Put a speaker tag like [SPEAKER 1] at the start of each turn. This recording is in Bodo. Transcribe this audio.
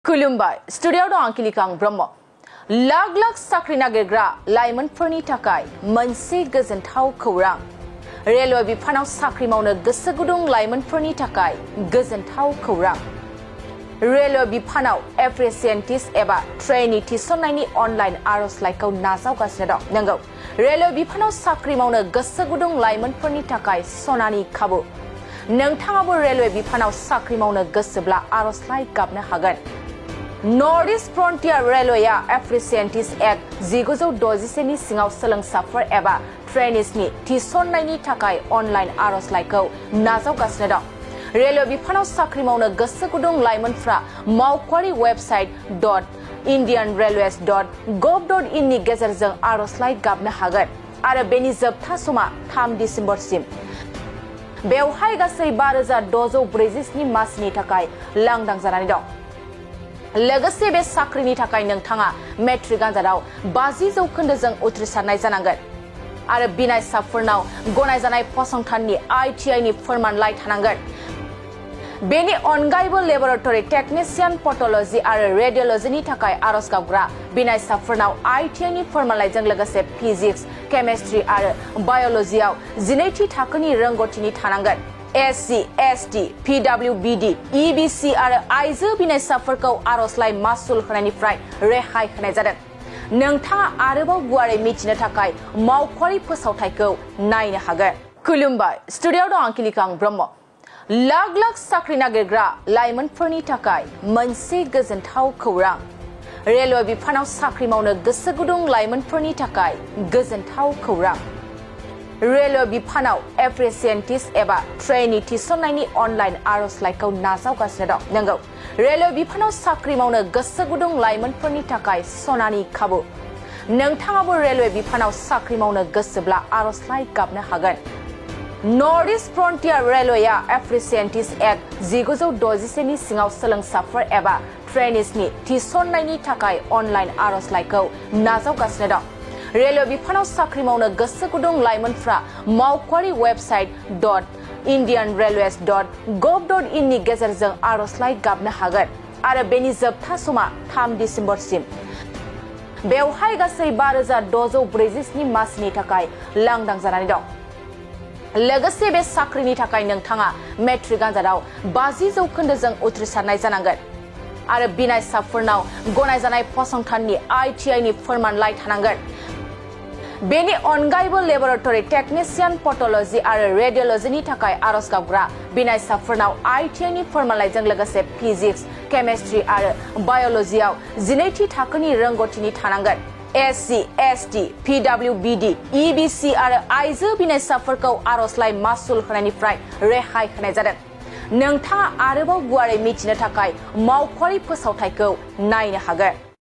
[SPEAKER 1] खुलुमबाय स्टुडियोआव दं आंखिलिकां ब्रह्म लाख लाख साख्रि नागिरग्रा लाइमोनफोरनि थाखाय मोनसे गोजोनथाव खौरां रेलवे बिफानाव साख्रि मावनो गोसो गुदुं लाइमोनफोरनि थाखाय गोजोनथाव खौरां रेलवे बिफानाव एप्रेसेन्टिस एबा ट्रेनी थिसननायनि अनलाइन आर'जलाइखौ नाजावगासिनो दं नंगौ रेलवे बिफानाव साख्रि मावनो गोसो गुदुं लाइमोनफोरनि थाखाय सनानि खाबु नोंथाङाबो रेलवे बिफानाव साख्रि मावनो गोसोब्ला आर'जलाइ गाबनो हागोन नर्थ ईस्ट फ्रन्टियर रेलवेआ एप्रेसेन्टिस एक्ट 1961 नि सिङाव सोलोंसाफोर एबा ट्रेनिजनि थिसननायनि थाखाय अनलाइन आर'जलाइखौ नाजावगासिनो दं रेलवे बिफानाव साख्रि मावनो गोसो गुदुं लाइमोनफ्रा मावख'आरि वेबसाइट .indianrailways.gov.in नि गेजेरजों आर'जलाइ गाबनो हागोन आरो बेनि जोबथा समा 3 दिसेम्बरसिम बेवहाय गासै 5647 मासिनि थाखाय लांदां जानानै दं लोगोसे बे साख्रिनि थाखाय नोंथाङा मेट्रिक आनजादाव 50% उथ्रिसारनाय जानांगोन आरो बिनायसाफोरनाव गनायजानाय फसंथाननि ITI नि फोरमानलाइ थानांगोन बेनि अनगायैबो लेबरेटरि टेक्निशियान पथोलॉजी आरो रेडियोलॉजीनि थाखाय आर'ज गाबग्रा बिनायसाफोरनाव ITI नि फोरमानलाइजों लोगोसे फिजिक्स केमिस्ट्रि आरो बाय'ल'जियाव 12थि थाखोनि रोंग'थिनि थानांगोन SC, ST, PWBD, EBC आरो आइजो बिनायसाफोरखौ आर'जलाइ मासुल होनायनिफ्राय रेहाय होनाय जादों नोंथाङा आरोबाव गुवारै मिथिनो थाखाय मावख'आरि फोसावथायखौ नायनो हागोन खुलुमबाय स्टुडियोआव दं आंखिलिकां ब्रह्म लाख लाख साख्रि नागिरग्रा लाइमोनफोरनि थाखाय मोनसे गोजोनथाव खौरां रेलवे बिफानाव साख्रि मावनो गोसो गुदुं लाइमोनफोरनि थाखाय गोजोनथाव खौरां रेलवे बिफानाव एप्रेसेन्टिस एबा ट्रेनी थिसननायनि अनलाइन आर'जलाइखौ नाजावगासिनो दं नंगौ रेलवे बिफानाव साख्रि मावनो गोसो गुदुं लाइमोनफोरनि थाखाय सनानि खाबु नोंथाङाबो रेलवे बिफानाव साख्रि मावनो गोसोब्ला आर'जलाइ गाबनो हागोन नर्थ ईस्ट फ्रन्टियर रेलवेआ एप्रेसेन्टिस एक्ट 1961 नि सिङाव सोलोंसाफोर एबा ट्रेनिजनि थिसननायनि थाखाय अनलाइन आर'जलाइखौ नाजावगासिनो दं रेलवे बिफानाव साख्रि मावनो गोसो गुदुं लाइमोनफ्रा मावख'आरि वेबसाइट .indianrailways.gov.in नि गेजेरजों आर'जलाइ गाबनो हागोन आरो बेनि जोबथा समा 3 दिसेम्बरसिम बेवहाय गासै 5647 मासिनि थाखाय लांदां जानानै दं लोगोसे बे साख्रिनि थाखाय नोंथाङा मेट्रिक आनजादाव 50% उथ्रिसारनाय जानांगोन आरो बिनायसाफोरनाव गनायजानाय फसंथाननि ITI नि फोरमानलाइ थानांगोन बेनि अनगायैबो लेबरेटरि टेक्निशियान पथोलॉजी आरो रेडियोलॉजीनि थाखाय आर'ज गाबग्रा बिनायसाफोरनाव ITI नि फोरमानलाइजों लोगोसे फिजिक्स केमिस्ट्रि आरो बाय'ल'जियाव 12थि थाखोनि रोंग'थिनि थानांगोन SC, ST, PWBD, EBC आरो आइजो बिनायसाफोरखौ आर'जलाइ मासुल होनायनिफ्राय रेहाय होनाय जादों नोंथाङा आरोबाव गुवारै मिथिनो थाखाय मावख'आरि फोसावथायखौ नायनो हागोन